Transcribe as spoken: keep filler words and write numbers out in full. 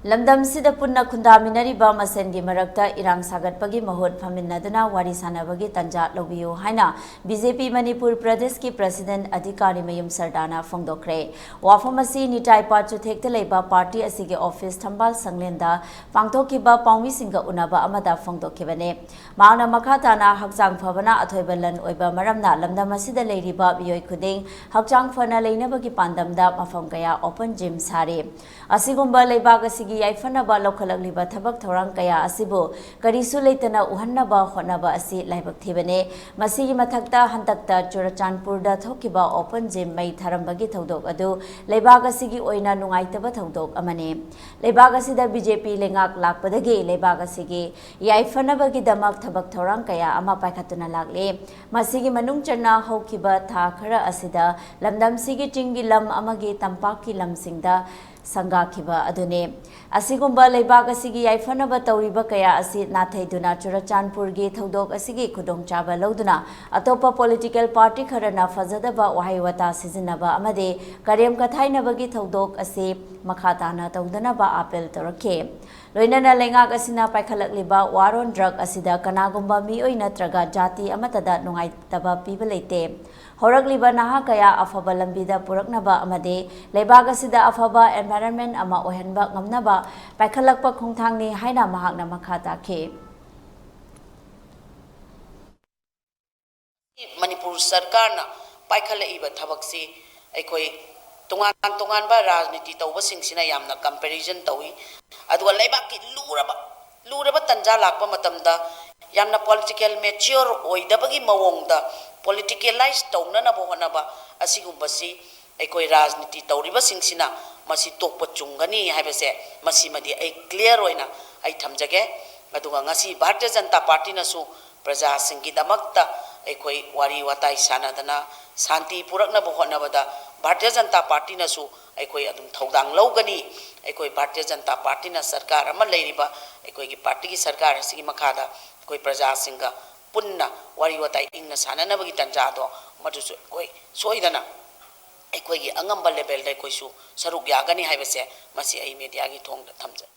ꯂꯝꯗꯝꯁꯤꯗ ꯄꯨꯟꯅ ꯈꯨꯟꯗꯥꯃꯤꯟꯅꯔꯤꯕ ꯃꯁꯦꯟꯒꯤ ꯃꯔꯛꯇ ꯏꯔꯥꯡ ꯁꯥꯒꯠꯄꯒꯤ ꯃꯍꯨꯠ ꯐꯝꯃꯤꯟꯅꯗꯨꯅ ꯋꯥꯔꯤ ꯁꯥꯟꯅꯕꯒꯤ ꯇꯥꯟꯖꯥ ꯂꯧꯕꯤꯌꯨ ꯍꯥꯏꯅ ꯕꯤ ꯖꯦ ꯄꯤ ꯃꯅꯤꯄꯨꯔ ꯄ꯭ꯔꯗꯦꯁꯀꯤ ꯄ꯭ꯔꯁꯤꯗꯦꯟꯠ ꯑꯙꯤꯀꯥꯔꯤ ꯃꯌꯨꯝ ꯁꯔꯗꯥꯅ ꯐꯣꯡꯗꯣꯛꯈ꯭ꯔꯦ꯫ ꯋꯥꯐꯝ ꯑꯁꯤ ꯅꯤꯇꯥꯏ ꯄꯥꯠ ꯆꯨꯊꯦꯛꯇ ꯂꯩꯕ ꯄꯥꯔꯇꯤ ꯑꯁꯤꯒꯤ ꯑꯣꯐꯤꯁ ꯊꯝꯕꯥꯜ ꯁꯪꯂꯦꯟꯗ ꯄꯥꯡꯊꯣꯛꯈꯤꯕ ꯄꯥꯎꯃꯤꯁꯤꯡꯒ ꯎꯅꯕ ꯑꯃꯗ ꯐꯣꯡꯗꯣꯛꯈꯤꯕꯅꯤ꯫ ꯃꯍꯥꯛꯅ ꯃꯈꯥ ꯇꯥꯅ ꯍꯛꯆꯥꯡ ꯐꯕꯅ ꯑꯊꯣꯏꯕ ꯂꯟ ꯑꯣꯏꯕ ꯃꯔꯝꯅ ꯂꯝꯗꯝ ꯑꯁꯤꯗ ꯂꯩꯔꯤꯕ ꯃꯤꯑꯣꯏ ꯈꯨꯗꯤꯡ ꯍꯛꯆꯥꯡ ꯐꯅ ꯂꯩꯅꯕꯒꯤ ꯄꯥꯟꯗꯝꯗ ꯃꯐꯝ ꯀꯌꯥ ꯑꯣꯄꯟ ꯖꯤꯝ ꯁꯥꯔꯤ꯫ ꯑꯁꯤꯒꯨꯝꯕ ꯂꯩꯕꯥꯛ ꯑꯁꯤꯒꯤ ꯌꯥꯏꯐꯅꯕ ꯂꯧꯈꯠꯂꯛꯂꯤꯕ ꯊꯕꯛ ꯊꯧꯔꯥꯡ ꯀꯌꯥ ꯑꯁꯤꯕꯨ ꯀꯔꯤꯁꯨ ꯂꯩꯇꯅ ꯎꯍꯟꯅꯕ ꯍꯣꯠꯅꯕ ꯑꯁꯤ ꯂꯥꯏꯕꯛ ꯊꯤꯕꯅꯤ꯫ ꯃꯁꯤꯒꯤ ꯃꯊꯛꯇ ꯍꯟꯗꯛꯇ ꯆꯨꯔꯆꯥꯟꯄꯨꯔꯗ ꯊꯣꯛꯈꯤꯕ ꯑꯣꯄꯟ ꯖꯤꯝ ꯃꯩ ꯊꯥꯔꯝꯕꯒꯤ ꯊꯧꯗꯣꯛ ꯑꯗꯨ ꯂꯩꯕꯥꯛ ꯑꯁꯤꯒꯤ ꯑꯣꯏꯅ ꯅꯨꯡꯉꯥꯏꯇꯕ ꯊꯧꯗꯣꯛ ꯑꯃꯅꯤ꯫ ꯂꯩꯕꯥꯛ ꯑꯁꯤꯗ ꯕꯤ ꯖꯦ ꯄꯤ ꯂꯩꯉꯥꯛ ꯂꯥꯛꯄꯗꯒꯤ ꯂꯩꯕꯥꯛ ꯑꯁꯤꯒꯤ ꯌꯥꯏꯐꯅꯕꯒꯤꯗꯃꯛ ꯊꯕꯛ ꯊꯧꯔꯥꯡ ꯀꯌꯥ ꯑꯃ ꯄꯥꯏꯈꯠꯇꯨꯅ ꯂꯥꯛꯂꯤ꯫ ꯃꯁꯤꯒꯤ ꯃꯅꯨꯡ ꯆꯟꯅ ꯍꯧꯈꯤꯕ ꯊꯥ ꯈꯔ ꯑꯁꯤꯗ ꯂꯝꯗꯝꯁꯤꯒꯤ ꯆꯤꯡꯒꯤ ꯂꯝ ꯑꯃꯒꯤ ꯇꯝꯄꯥꯛꯀꯤ ꯂꯝꯁꯤꯡꯗ ꯁꯪꯒꯥꯈꯤꯕ ꯑꯗꯨꯅꯤ꯫ ꯑꯁꯤꯒꯨꯝꯕ ꯂꯩꯕꯥꯛ ꯑꯁꯤꯒꯤ ꯌꯥꯏꯐꯅꯕ ꯇꯧꯔꯤꯕ ꯀꯌꯥ ꯑꯁꯤ ꯅꯥꯊꯩꯗꯨꯅ ꯆꯨꯔꯆꯥꯟꯄꯨꯔꯒꯤ ꯊꯧꯗꯣꯛ ꯑꯁꯤꯒꯤ ꯈꯨꯗꯣꯡꯆꯥꯕ ꯂꯧꯗꯨꯅ ꯑꯇꯣꯞꯄ ꯄꯣꯂꯤꯇꯤꯀꯦꯜ ꯄꯥꯔꯇꯤ ꯈꯔꯅ ꯐꯖꯗꯕ ꯋꯥꯍꯩ ꯋꯥꯇꯥ ꯁꯤꯖꯤꯟꯅꯕ ꯑꯃꯗꯤ ꯀꯔꯦꯝ ꯀꯊꯥꯏꯅꯕꯒꯤ ꯊꯧꯗꯣꯛ ꯑꯁꯤ ꯃꯈꯥ ꯇꯥꯅ ꯇꯧꯗꯅꯕ ꯑꯥꯄꯤꯜ ꯇꯧꯔꯛꯈꯤ꯫ ꯂꯣꯏꯅꯅ ꯂꯩꯉꯥꯛ ꯑꯁꯤꯅ ꯄꯥꯏꯈꯠꯂꯛꯂꯤꯕ war on drug ꯑꯁꯤꯗ ꯀꯅꯥꯒꯨꯝꯕ ꯃꯤꯑꯣꯏ ꯅꯠꯇ꯭ꯔꯒ ꯖꯥꯇꯤ ꯑꯃꯠꯇꯗ ꯅꯨꯡꯉꯥꯏꯇꯕ ꯄꯤꯕ ꯂꯩꯇꯦ꯫ ꯍꯧꯔꯛꯂꯤꯕ ꯅꯍꯥ ꯀꯌꯥ ꯑꯐꯕ ꯂꯝꯕꯤꯗ ꯄꯨꯔꯛꯅꯕ ꯑꯃꯗꯤ ꯂꯩꯕꯥꯛ ꯑꯁꯤꯗ ꯑꯐꯕ environment ꯑꯃ ꯑꯣꯏꯍꯟꯕ ꯉꯝꯅꯕ ꯄꯥꯏꯈꯠꯂꯛꯄ ꯈꯣꯡꯊꯥꯡꯅꯤ ꯍꯥꯏꯅ ꯃꯍꯥꯛꯅ ꯃꯈꯥ ꯇꯥꯈꯤ꯫ ꯃꯅꯤꯄꯨꯔ ꯁꯔꯀꯥꯔꯅ ꯄꯥꯏꯈꯠꯂꯛꯏꯕ ꯊꯕꯛꯁꯤ ꯑꯩꯈꯣꯏ ꯇꯣꯉꯥꯟ ꯇꯣꯉꯥꯟꯕ ꯔꯥꯖꯅꯤꯇꯤ ꯇꯧꯕꯁꯤꯡꯁꯤꯅ ꯌꯥꯝꯅ comparison ꯇꯧꯏ꯫ ꯑꯗꯨꯒ ꯂꯩꯕꯥꯛꯀꯤ ꯂꯨꯔꯕ, ꯂꯨꯔꯕ ꯇꯟꯖꯥ ꯂꯥꯛꯄ ꯃꯇꯝꯗ ꯌꯥꯝꯅ political mature ꯑꯣꯏꯗꯕꯒꯤ ꯃꯑꯣꯡꯗ politicalize ꯇꯧꯅꯅꯕ ꯍꯣꯠꯅꯕ ꯑꯁꯤꯒꯨꯝꯕꯁꯤ ꯑꯩꯈꯣꯏ ꯔꯥꯖꯅꯤꯇꯤ ꯇꯧꯔꯤꯕꯁꯤꯡꯁꯤꯅ ꯃꯁꯤ ꯇꯣꯛꯄ ꯆꯨꯝꯒꯅꯤ ꯍꯥꯏꯕꯁꯦ ꯃꯁꯤꯃꯗꯤ ꯑꯩ clear ꯑꯣꯏꯅ ꯑꯩ ꯊꯝꯖꯒꯦ꯫ ꯑꯗꯨꯒ ꯉꯁꯤ ꯚꯥꯔꯇꯤꯌ ꯖꯅꯇꯥ ꯄꯥꯔꯇꯤꯅꯁꯨ ꯄ꯭ꯔꯖꯥꯁꯤꯡꯒꯤꯗꯃꯛꯇ ꯑꯩꯈꯣꯏ ꯋꯥꯔꯤ ꯋꯥꯇꯥꯏ ꯁꯥꯟꯅꯗꯅ ꯁꯥꯟꯇꯤ ꯄꯨꯔꯛꯅꯕ ꯍꯣꯠꯅꯕꯗ ꯚꯥꯔꯇꯤꯌ ꯖꯅꯇꯥ ꯄꯥꯔꯇꯤꯅꯁꯨ ꯑꯩꯈꯣꯏ ꯑꯗꯨꯝ ꯊꯧꯗꯥꯡ ꯂꯧꯒꯅꯤ꯫ ꯑꯩꯈꯣꯏ ꯚꯥꯔꯇꯤꯌ ꯖꯅꯇꯥ ꯄꯥꯔꯇꯤꯅ ꯁꯔꯀꯥꯔ ꯑꯃ ꯂꯩꯔꯤꯕ ꯑꯩꯈꯣꯏꯒꯤ ꯄꯥꯔꯇꯤꯒꯤ ꯁꯔꯀꯥꯔ ꯑꯁꯤꯒꯤ ꯃꯈꯥꯗ ꯑꯩꯈꯣꯏ ꯄ꯭ꯔꯖꯥꯁꯤꯡꯒ ꯄꯨꯟꯅ ꯋꯥꯔꯤ ꯋꯥꯇꯥꯏ ꯏꯪꯅ ꯁꯥꯟꯅꯅꯕꯒꯤ ꯇꯥꯟꯖꯥꯗꯣ ꯃꯗꯨꯁꯨ ꯑꯩꯈꯣꯏ ꯁꯣꯏꯗꯅ ꯑꯩꯈꯣꯏꯒꯤ ꯑꯉꯝꯕ levelꯗ ꯑꯩꯈꯣꯏꯁꯨ ꯁꯔꯨꯛ ꯌꯥꯒꯅꯤ ꯍꯥꯏꯕꯁꯦ ꯃꯁꯤ ꯑꯩ mediaꯒꯤ ꯊꯣꯡꯗ ꯊꯝꯖꯒꯦ꯫